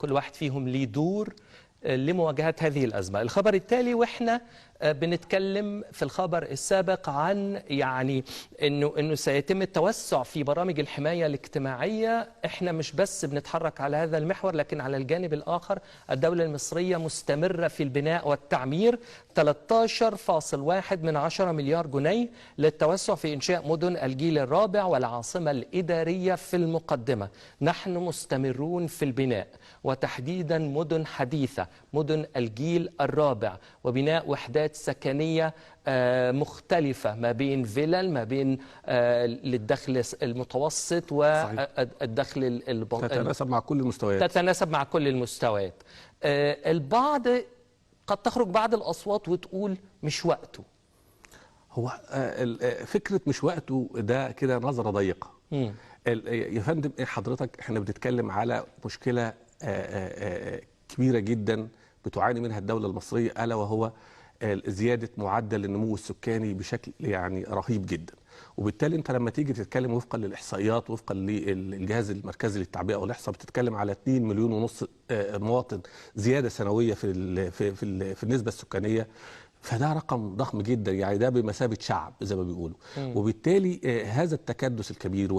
كل واحد فيهم ليه دور لمواجهة هذه الأزمة. الخبر التالي، وإحنا بنتكلم في الخبر السابق عن يعني إنه سيتم التوسع في برامج الحماية الاجتماعية، إحنا مش بس بنتحرك على هذا المحور، لكن على الجانب الآخر الدولة المصرية مستمرة في البناء والتعمير. 13.1 مليار جنيه للتوسع في إنشاء مدن الجيل الرابع والعاصمة الإدارية في المقدمة. نحن مستمرون في البناء، وتحديدا مدن حديثة، مدن الجيل الرابع، وبناء وحدات سكنية مختلفة ما بين فيلل، ما بين للدخل المتوسط والدخل تتناسب مع كل المستويات، تتناسب مع كل المستويات. البعض قد تخرج بعض الأصوات وتقول مش وقته. هو فكرة مش وقته ده كده نظرة ضيقة. يا فندم حضرتك، احنا بنتكلم على مشكلة كبيرة جدا بتعاني منها الدولة المصرية، ألا وهو زيادة معدل النمو السكاني بشكل يعني رهيب جدا. وبالتالي انت لما تيجي تتكلم وفقا للاحصائيات، وفقا للجهاز المركزي للتعبئه والاحصاء، بتتكلم على 2.5 مليون مواطن زيادة سنوية في ال في في, في النسبة السكانية. فده رقم ضخم جدا، يعني ده بمثابة شعب زي ما بيقولوا. وبالتالي هذا التكدس الكبير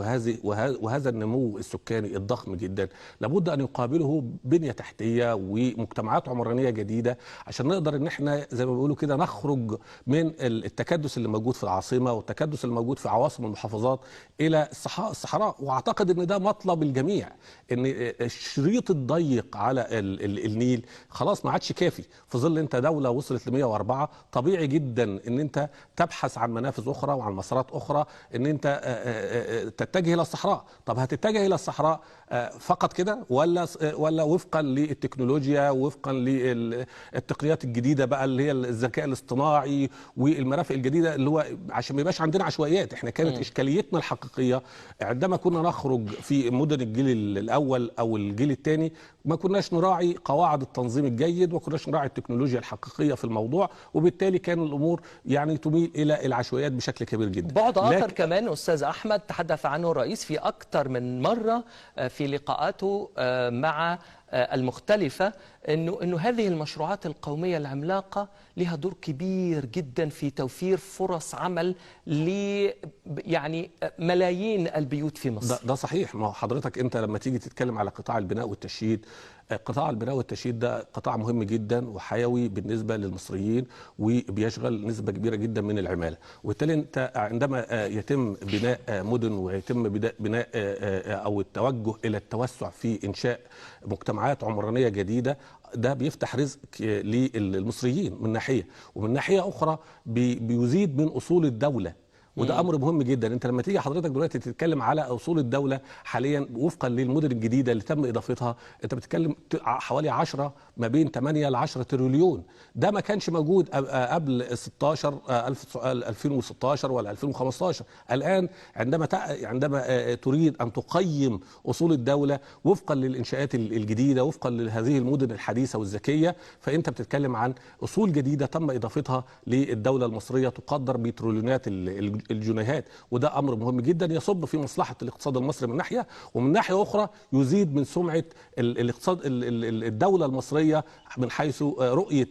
وهذا النمو السكاني الضخم جدا لابد أن يقابله بنية تحتية ومجتمعات عمرانية جديدة، عشان نقدر ان احنا زي ما بيقولوا كده نخرج من التكدس اللي موجود في العاصمة والتكدس اللي موجود في عواصم المحافظات إلى الصحراء. واعتقد ان ده مطلب الجميع، ان الشريط الضيق على النيل خلاص ما عادش كافي، في ظل انت دولة وصلت ل 104. طبيعي جدا ان انت تبحث عن منافذ اخرى وعن مسارات اخرى، ان انت تتجه الى الصحراء. طب هتتجه الى الصحراء فقط كده، ولا وفقا للتكنولوجيا، وفقا للتقنيات الجديدة بقى اللي هي الذكاء الاصطناعي والمرافق الجديدة، اللي هو عشان ما يبقاش عندنا عشوائيات. احنا كانت اشكاليتنا الحقيقية عندما كنا نخرج في مدن الجيل الاول او الجيل الثاني ما كناش نراعي قواعد التنظيم الجيد، وما كناش نراعي التكنولوجيا الحقيقية في الموضوع، وبالتالي كان الامور يعني تميل الى العشوائيات بشكل كبير جدا. بعد اخر كمان استاذ احمد تحدث عنه الرئيس في اكثر من مرة في لقاءاته مع المختلفة، انه هذه المشروعات القومية العملاقة لها دور كبير جدا في توفير فرص عمل ل يعني ملايين البيوت في مصر. ده صحيح. ما هو حضرتك انت لما تيجي تتكلم على قطاع البناء والتشييد، قطاع البناء والتشييد ده قطاع مهم جدا وحيوي بالنسبة للمصريين، وبيشغل نسبة كبيرة جدا من العمالة. وبالتالي انت عندما يتم بناء مدن ويتم بناء او التوجه الى التوسع في انشاء مجتمعات عمرانية جديدة، ده بيفتح رزق للمصريين من ناحية، ومن ناحية أخرى بيزيد من أصول الدولة، وده امر مهم جدا. انت لما تيجي حضرتك دلوقتي تتكلم على اصول الدولة حاليا وفقا للمدن الجديدة اللي تم اضافتها، انت بتتكلم حوالي 10 ما بين 8 ل 10 تريليون. ده ما كانش موجود قبل 16 2016 ولا 2015. الان عندما تريد ان تقيم اصول الدولة وفقا للانشاءات الجديدة، وفقا لهذه المدن الحديثة والذكيه، فانت بتتكلم عن اصول جديدة تم اضافتها للدولة المصرية تقدر بتريليونات الجنيهات. وده امر مهم جدا يصب في مصلحة الاقتصاد المصري من ناحية، ومن ناحية اخرى يزيد من سمعه الاقتصاد الدولة المصرية من حيث رؤية